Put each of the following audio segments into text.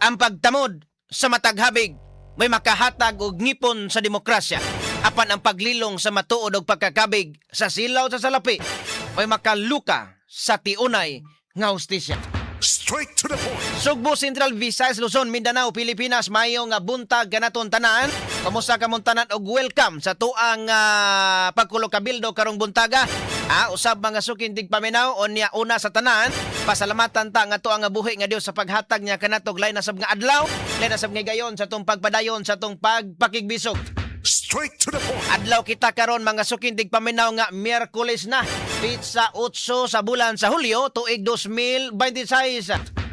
Ang pagtamod sa matag habig may makahatag og ngipon sa demokrasya. Apan ang paglilong sa matuod og pagkakabig sa silaw sa salapi may makaluka sa tiunay nga hustisya. Straight to the point. Sugbo, Central Visayas, Luzon, Mindanao, Pilipinas, mayo nga buntag kanaton tanan. Kamusta kamong tanan og welcome sa tuang pagkulo kabildo karong buntaga. Usab, mga suking tigpaminaw, unya una sa tanan, pasalamatan ta nga tuang nga buhi nga Dios sa paghatag niya kanatog lain na sab nga adlaw, lain na sab nga gayon sa tong pagpadayon sa tong pagpakigbisog. Straight to the point. Adlaw kita karon, mga suking tigpaminaw, nga Miyerkules na, petsa 8 sa bulan sa Hulyo, tuig 2026.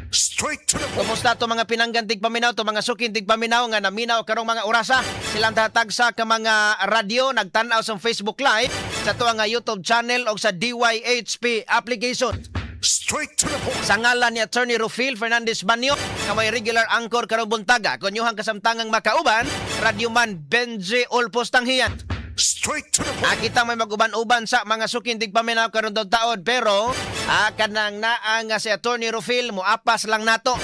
Straight to the point. Kumusta to mga pinanggan tigpaminaw, to mga suking tigpaminaw nga naminaw karong mga orasa? Silang tatagsa ka mga radyo, nagtan-aw sa Facebook Live, sa to nga YouTube channel o sa DYHP application. Straight to the point. Sa ngalan ni Attorney Rufil Fernandez Banyo, nga may regular anchor karong buntaga, kunyuhang kasamtangang makauban, Radyoman Benji Olpos Tanghiyan. Straight to the point. Kita may maguban-uban sa mga suking tigpaminaw karon taod, pero kanang naa nga si Attorney Rufil moapas lang nato.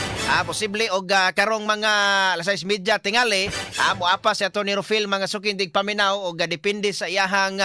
Posible og karong mga alas 6:30 tingali moapas si Attorney Rufil, mga suking tigpaminaw, og depende sa iyahang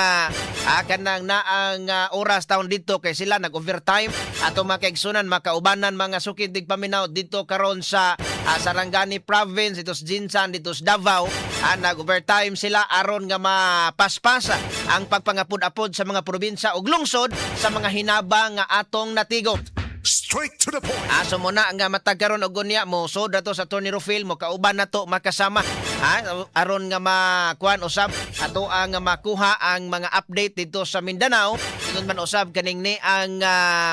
kanang naang oras taon dito kay sila nag-overtime ato mga kaigsunan makaubanan, mga suking tigpaminaw, dito karon sa Sarangani Province, dito sa GenSan, dito sa Davao. Nag-overtime sila aron nga mapaspas ang pagpangapod-apod sa mga probinsya ug lungsod sa mga hinabang nga atong natigo. Straight to the point. Aso mo na nga matag karon og unya mo so dato sa Tony Rufil mo kauban na to makasama ha, aron nga makuan usab ato ang makuha ang mga update dito sa Mindanao, ingon man usab kaning ni ang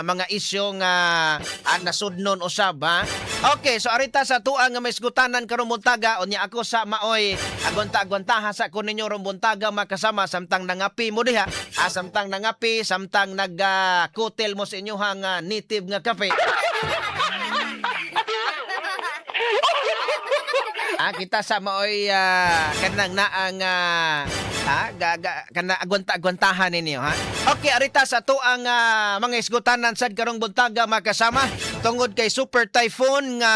mga isyu nga nasudnon usab ha. Okay, so arita sa tuang nga may isgutanan karong buntaga. Unya ako sa maoy agwanta-agwantaha sa ko ninyo rong buntaga makasama samtang nangapi mo diha. Samtang nangapi, samtang nagkutil mo sa inyuhang native nga kape. Kita sa maoy kanang naang ga, ga, kana agwanta-agwantahan ninyo ha. Okay, arita sa tuang mga isgutanan sad karong buntaga makasama tungod kay Super Typhoon nga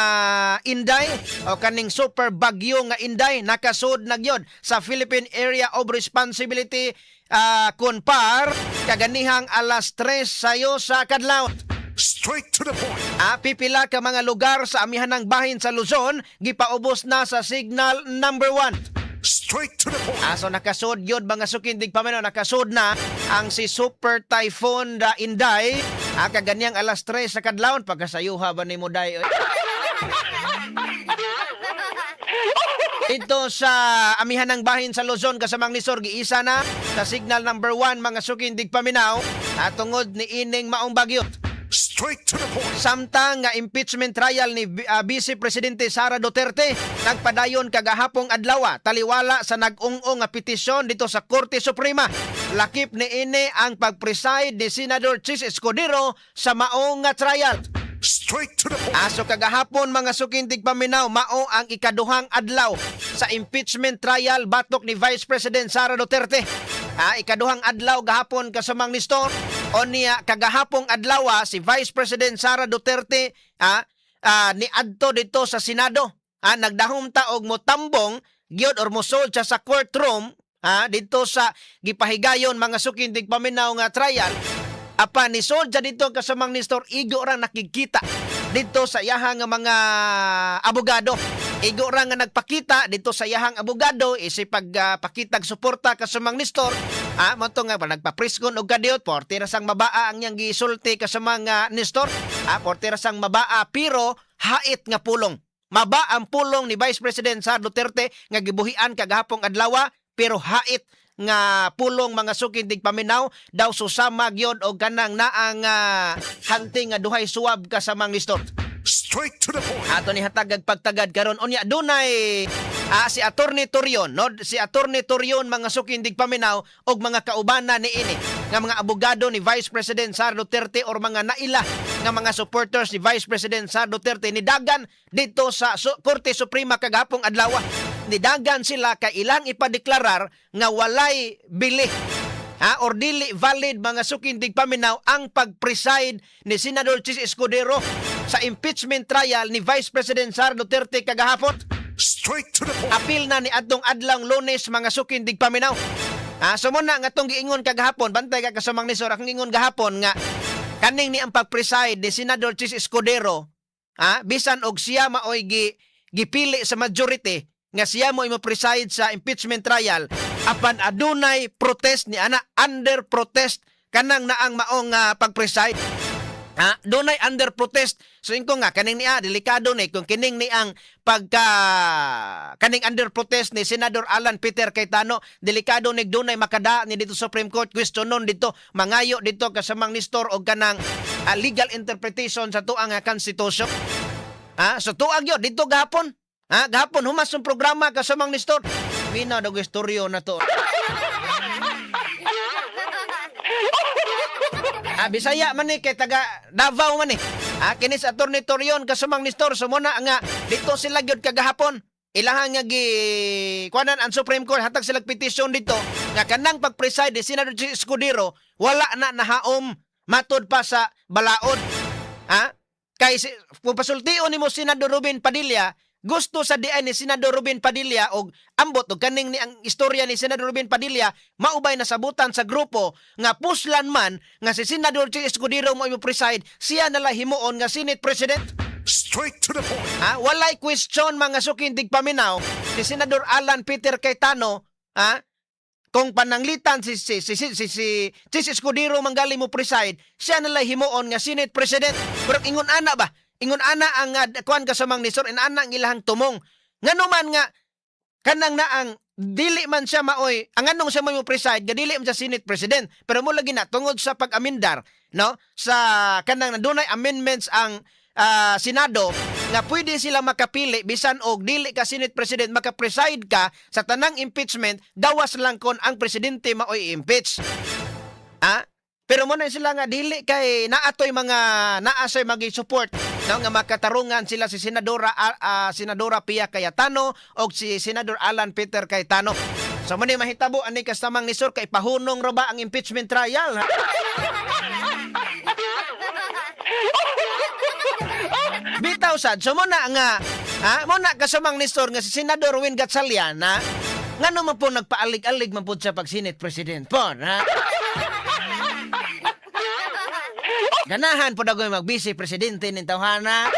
Inday o kaning super bagyo nga Inday nakasud na gyud sa Philippine Area of Responsibility kunpar kaganihang alas 3 sayo sa kadlawon. Straight to the point. Pipila ka mga lugar sa amihanang bahin sa Luzon gipaubos na sa signal number 1. Straight to the point. So nakasud yun, mga suking tigpaminaw, nakasud na ang si Super Typhoon da Inday. Kaganyang alas 3 sa kadlawon, pagkasayuha ba ni mo day, oy? Ito sa amihan ng bahin sa Luzon kasamang Nisor giisa na sa signal number 1, mga suking tigpaminaw, at tungod ni ining maong bagyo. Straight to the point. Samtang nga impeachment trial ni Vice Presidente Sara Duterte nagpadayon kagahapong adlaw taliwala sa nag-ung-ong nga petisyon dito sa Korte Suprema. Lakip ni ini ang pag-preside ni Senador Chiz Escudero sa maong nga trial. Straight to the point. Aso kagahapon, mga suking tigpaminaw, mao ang ikaduhang adlaw sa impeachment trial batok ni Vice President Sara Duterte. Ikaduhang adlaw gahapon kasamang Nestor. O niya kagahapong adlaw si Vice President Sara Duterte ni adto dito sa Senado. Nagdahom ta og motambong gyud or mosod siya sa courtroom dito sa gipahigayon, mga suking tigpaminaw, nga trial. Apan ni siya dito kasamang Nestor, igo ra nakikita dito sa iyahang nga mga abogado. Igo ra nga nagpakita dito sa iyahang abogado isip pagpakitag suporta kasamang Nestor. Mo to nga ba nagpa-presscon og kadiyot, porte ra sang mabaa ang iyang gisulti kasamang Nestor. Porte ra sang mabaa pero hait nga pulong. Maba ang pulong ni Vice President Sara Duterte nga gibuhian kagahapong adlaw pero hait nga pulong, mga suking tigpaminaw, daw susama gyud og kanang naang hunting nga duhay suwab kasamang Nestor. Straight to the point. Ato ni hatagag pagtagad karon. Unya dunay si Attorney Torion, no, si Attorney Torion, mga suking tigpaminaw, og mga kaubana ni ini nga mga abogado ni Vice President Sara Duterte or mga naila nga mga supporters ni Vice President Sara Duterte ni dagan dito sa Korte Suprema kagahapong adlaw. Nidagan sila kay ilang ipadeklarar nga walay bili ha, or dili valid, mga suking tigpaminaw, ang pag-preside ni Senador Chiz Escudero sa impeachment trial ni Vice President Sara Duterte kagahapon. Straight to the point. Apil na ni adtong adlawng Lunes, mga suking tigpaminaw. Ah, so muna nga atong giingon kagahapon, bantay ka, kasamang Nestor, akong giingon gahapon nga kaning ni ang pag-preside ni Senador Chiz Escudero, bisan og siya maoy gipili sa majority nga siya mo mo preside sa impeachment trial, apan adunay protest ni ana, under protest kanang naang maong pag-preside. Ha? Dunay under protest. So ingon nga kaning niya delikado ni kung kining ni ang pagka kaning under protest ni Senador Alan Peter Cayetano, delikado ni dunay makada ni dito Supreme Court, questionon dito, mangayo dito, kasamang Nestor, og kanang legal interpretation sa tuang constitution. Ha? So tuag yun dito gahapon. Ha? Gahapon humas ang programa, kasamang Nestor. Minaw daw istoryo na to. Ah, Bisaya man ni kay taga Davao man ni. Ah, kini sa Attorney Torion, kasamang Nestor, so muna nga dito sila gyud kagahapon. Ilahan nga gi kuanan ang Supreme Court, hatag sila petisyon dito nga kanang pag-preside ni Senador Escudero wala na nahaom matud pa sa balaod. Ha? Kay si, kung pasultion nimo Senador Robin Padilla, gusto sa diay ni Senador Robin Padilla og ambot og kaning ni ang istorya ni Senador Robin Padilla maubay nasabutan sa grupo nga puslan man nga si Senador Chiz Escudero mo preside, siya nala himuon nga Senate President. Straight to the point. Ha? Walay question, mga suking tigpaminaw, si Senador Alan Peter Cayetano, ha? Kung pananglitan si Chiz Escudero manggali mo preside, siya nala himuon nga Senate President. Pero ingon ana ba? Ingon ana ang kuan kasamang Nestor, inana ang ilahang tumong. Ngano man nga kanang naang dili man siya maoy ang anong siya mo preside ga dili man siya Senate President, pero mo lagi na tungod sa pag-amendar, no, sa kanang nadunay amendments ang Senado nga pwede sila makapili bisan og dili ka Senate President, maka-preside ka sa tanang impeachment, gawas lang kon ang presidente maoy impeach. Ah, pero mo na sila nga dili kay naatoy mga naasay magi-support, no, nga makatarungan sila si Senadora Pia Cayetano o si Senador Alan Peter Cayetano. So mo ni mahitabo ani, kasamang Nestor, kay pahunong ra ba ang impeachment trial, ha? Bitaw sad, so mo na nga ha, mo na, kasamang Nestor, nga si Senador Win Gatchalian, ha, ngano man po nagpaalig-alig man po sa pag-Senate President po, ha? Ganahan po dagoy mag-vice presidente ning tawhana.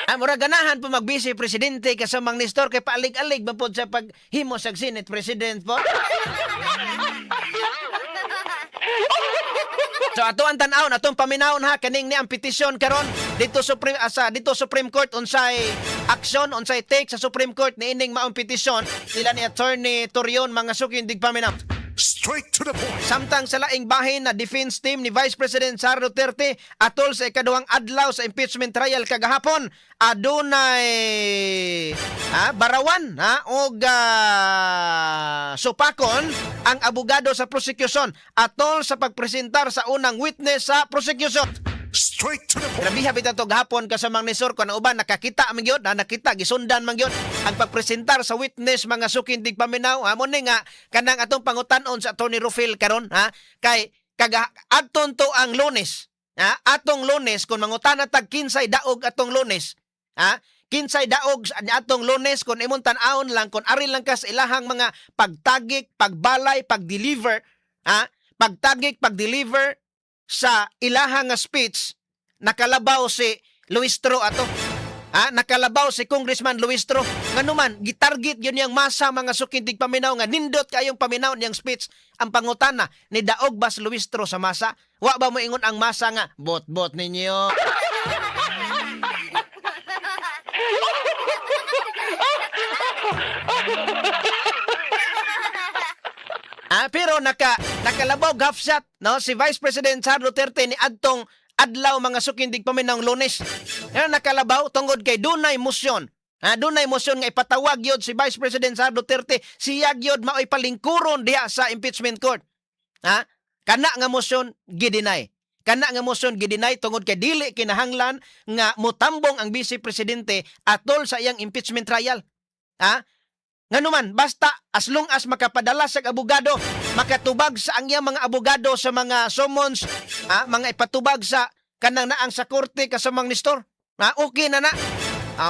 Ah, mura ganahan po mag-vice presidente, kasamang Nestor, kay paalig-alig ba po sa paghimo sa Senate President po. So ato ang tan-awon, atong paminawon, ha, kaning ni ang petisyon karon dito Supreme asa dito Supreme Court, unsay aksyon, unsay take sa Supreme Court niining maong petisyon sila ni Attorney Torion, mga suki paminaw. Straight to the point. Samtang sa laing bahin na defense team ni Vice President Sara Duterte atol sa ikaduhang adlaw sa impeachment trial kagahapon, adunay barawan ha og supakon ang abogado sa prosecution atol sa pagpresentar sa unang witness sa prosecution. Straight to the point. Grabe bitaw to gahapon, kasamang Nestor, kung ang uban nakakita man gyud, na nakita, gisundan man gyud ang pagpresentar sa witness, mga suking tigpaminaw, ha. Mo ni nga kanang atong pangutan-on sa Attorney Rufil karon, ha, kay kaga adton to ang Lunes, ha, atong Lunes, kung mangutana tag kinsay daog atong Lunes, ha, kinsay daog sa atong Lunes, kung imong tan-awon lang, kung ari lang ka sa ilahang mga pagtagik, pagbalay, pag-deliver, ha, pagtagik, pag-deliver sa ilahang nga speech, nakalabaw si Luistro ato. Ha, nakalabaw si Congressman Luistro. Nganuman, gitarget yun niyang masa, mga suking tigpaminaw, nga nindot kayong paminaw niyang speech. Ang pangutana, ni daog ba si Luistro sa masa? Wa ba mo ingon ang masa nga, bot-bot ninyo? Ah, pero nakalabaw half shot, no, si Vice President Sara Duterte ni adtong adlaw, mga suking tigpaminaw, Lunes. Yan nakalabaw tungod kay dunay motion. Ha, dunay motion nga ipatawag yod si Vice President Sara Duterte, siya gyud maoy palingkuron diha sa impeachment court. Ha? Kana nga motion gideny. Kana nga motion gideny tungod kay dili kinahanglan nga motambong ang vice presidente atol sa iyang impeachment trial. Ha? Nganuman, basta as long as makapadala sa abogado, makatubag sa ang iyang mga abogado sa mga summons, mga ipatubag sa kanang naang sa korte kasamang Nestor. Okay na na.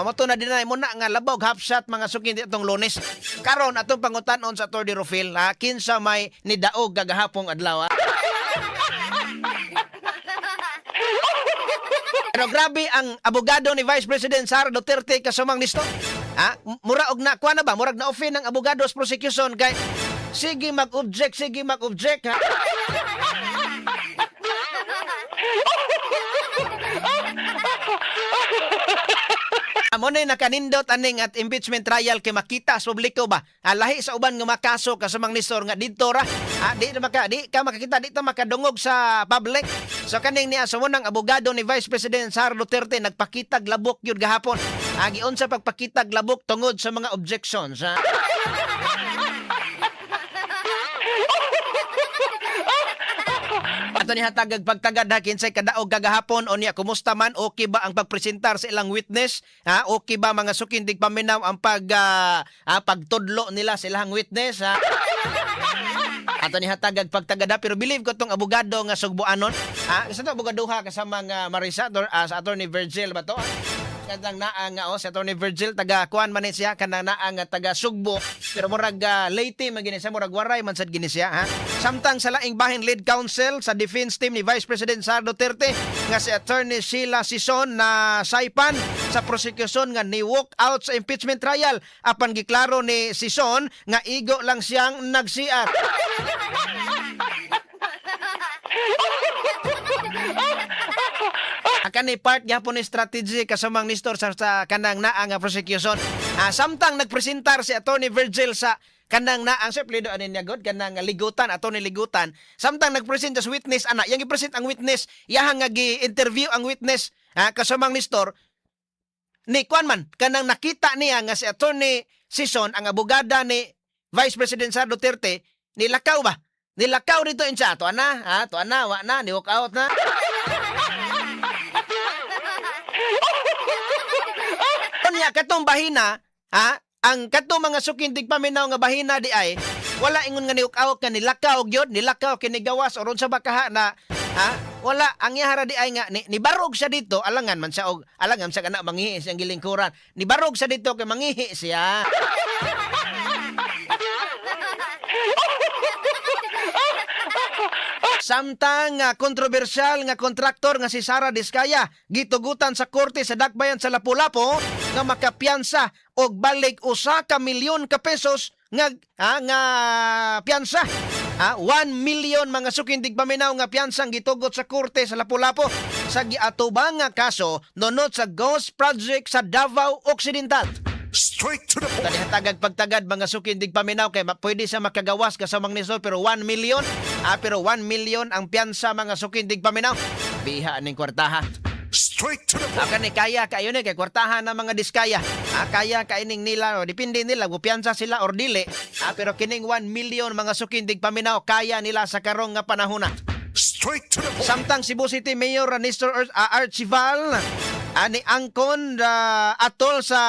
Mo to na dinay mo na nga labog hapsat, mga sukin, atong Lunes. Karon atong pangutan-on sa Atty. Rufil, ha, kinsa may nidaog gagahapong adlaw, ha? Pero grabe ang abogado ni Vice President Sara Duterte, kasamang Nestor. Ha? Mura og na kuan na ba? Murag na offend ang abogado sa prosecution kay sige mag-object, sige mag-object, ha. Amo na nakanindot aning at impeachment trial kay makita sa publiko ba? Ah, lahi sa uban nga makaso kasamang Nestor nga didto ra. Ah, di na maka di ka makakita, di ta makadungog sa public. So kaning niya sa unang abogado ni Vice President Sara Duterte nagpakitag labok gyud gahapon. Ah, giunsa pagpakitag labok? Tungod sa mga objections, ha. Ato ni hatagag pagtagad, ha, kinsay kadaog kagahapon. Unya, kumusta man? Okay ba ang pagpresentar sa ilang witness, ha? Okay ba, mga suking tigpaminaw, ang pagtudlo nila sa ilang witness, ha? Ato ni hatagag pagtagad, ha? Pero believe ko tong abogado nga sugboanon, ha, sa to abogaduha kasama nga Marisa or, sa Attorney Virgil ba to? Kanang naa nga, oh, si Attorney Virgil taga kuan man ni siya, kanang naa nga taga Sugbo, pero murag Leyte man gini siya, murag Waray man sad gini siya, ha. Samtang sa laing bahin, lead counsel sa defense team ni Vice President Sara Duterte nga si Attorney Sheila Sison na saipan sa prosecution nga ni walk out sa impeachment trial, apan giklaro ni Sison nga igo lang siyang nag-CR. Kani part gyapon ni strategy, kasamang Nestor, sa kanang naa nga prosecution. Samtang nagpresentar si Attorney Virgil sa kanang naang sa pledo ani niya god kanang Ligutan, Attorney Ligutan, samtang nagpresent sa witness ana, yang gipresent ang witness, iyahang nga gi-interview ang witness, ha, kasamang Nestor, ni kuan man kanang nakita niya nga si Attorney Sison, ang abogada ni Vice President Sara Duterte, nilakaw ba, nilakaw dito insa to ana, ha, to ana wa na ni walk out na. Unya katong bahina, ha, ang katong, mga suking tigpaminaw, nga bahina di ay wala ingon nga niukaw ka nilakaw gyud, nilakaw kinigawas or unsa ba kaha na, ha, wala. Ang yahara di ay nga ni barog siya dito, alangan man siya og alangan sa kana mangihi siyang gilingkuran, ni barog siya dito kay mangihi siya. Samtang kontrobersyal nga kontraktor nga si Sara Diskaya gitugutan sa korte sa Dakbayan sa Lapu-Lapu nga makapiyansa og balik 1 ka milyon ka pesos nga piyansa. 1 million, mga suking tigpaminaw, nga piyansang gitugot sa korte sa Lapu-Lapu sa giatubang nga kaso nunot sa Ghost Project sa Davao Occidental. Straight to the point. Tani hatagag pagtagad, mga suking tigpaminaw, kay pwede siya makagawas kasamang Nestor, pero 1 million, pero 1 million ang piyansa, mga suking tigpaminaw, biha ning kwartaha. Straight to the point. Kani kaya kayo ni kay kwartahan ng mga Diskaya. Kaya kaining nila o depende nila kung piyansa sila or dili. Pero kining 1 million, mga suking tigpaminaw, kaya nila sa karong nga panahona. Straight to the point. Samtang Cebu City Mayor Nestor Archival ani angkon atol sa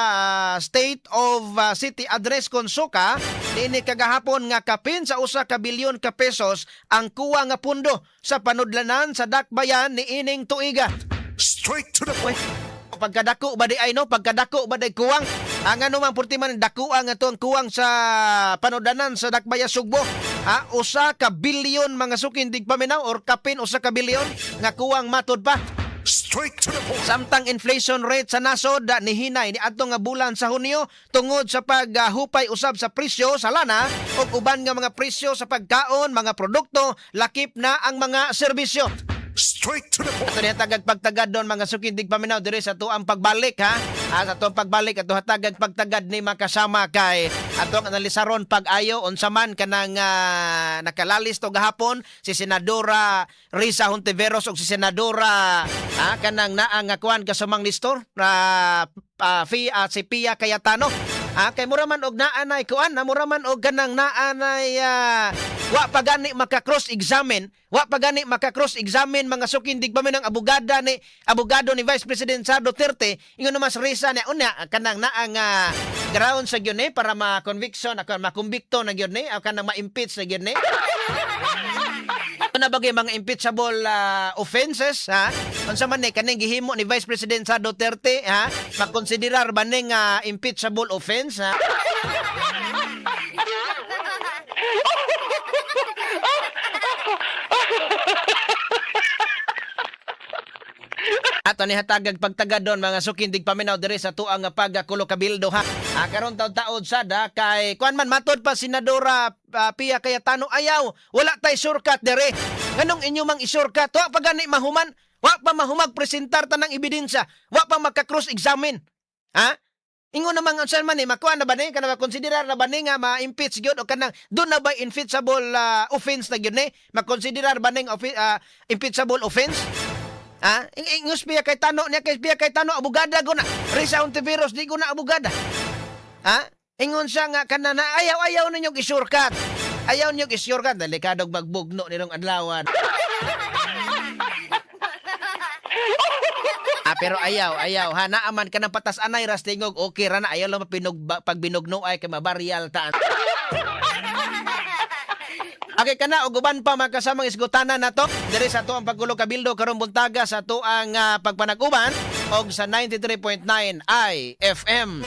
State of City Address kon SOCA niini kagahapon nga kapin sa 1 ka bilyon ka pesos ang kuwa nga pundo sa panudlanan sa dakbayan niining tuiga. Straight to the point. Pagkadako ba di ay no, pagkadako ba di kuwang ang ano man purti man dako ang ato ang kuwang sa panodanan sa Dakbaya Sugbo, ha, 1 ka bilyon, mga sukin tigpaminaw, or kapin 1 ka bilyon nga kuwang matod pa. Straight to the point. Samtang inflation rate sa nasod nihinay ni adto nga bulan sa Hunyo tungod sa paghupay usab sa presyo sa lana ug uban nga mga presyo sa pagkaon, mga produkto, lakip na ang mga serbisyo. Straight to the point. Ato niya tagag pagtagad doon, mga sukindig paminaw, diri sa tuang pagbalik, ha. Sa tuang pagbalik ato hatagag pagtagad ni makasama kay ato ang analisaron pag-ayo unsa man kanang nakalalis to gahapon si Senadora Risa Hontiveros ug si Senadora kanang naa nga kuan kasamang Nestor na si Pia Cayetano. Kay mura man og naa nay kuan, na mura man og kanang naa nay Wa pa gani maka cross examine, wa pa gani maka cross examine, mga suking tigpaminaw, ang abogado ni Vice President Sara Duterte. Ingon naman sa Risa niya, unya kanang naa nga ground sa gyud ni para ma-conviction ako, makumbikto na gyud ni o kanang ma-impeach na gyud ni. Ano bagay mga impeachable offenses, ha? Unsa man ni kaning gihimo ni Vice President Sara Duterte, ha? Makonsiderar ba ning impeachable offense, ha? Ato ni hatagag pagtaga doon, mga suking tigpaminaw, diri sa tuang nga pagkulo kabildo, ha. Ah, karon taud-taod sad, ha, kay kuan man matod pa Senadora Pia Cayetano, ayaw, wala tay shortcut diri. Nganong inyo mang i-shortcut? Wa pa gani mahuman, wa pa mahumag presentar tanang ebidensya, wa pa maka-cross examine. Ha? Ingon naman unsa man ni makuha na ba ni kana makonsiderar na ba ni nga ma-impeach gyud o kanang doon na ba impeachable offense na gyud ni, makonsiderar ba ning impeachable offense? Ha? Ingos Pia Cayetano niya, kay Pia Cayetano abogada ko na. Risa Hontiveros di ko na abogada. Ha? Ingon siya nga kana na ayaw ayaw ninyo i-shortcut. Ayaw ninyo i-shortcut, delikado magbugno nilong adlawan. Ah, pero ayaw, ayaw ha, naaman ka ng patas anay ras tingog, okay ra na, ayaw lang mapinog pagbinugno ay kay mabaryal ta. Okay kana og uban pa mga kasamang isgutanan nato diri sa ato ang pagkulo kabildo karong buntaga sa ato ang pagpanag-uban og sa 93.9 IFM.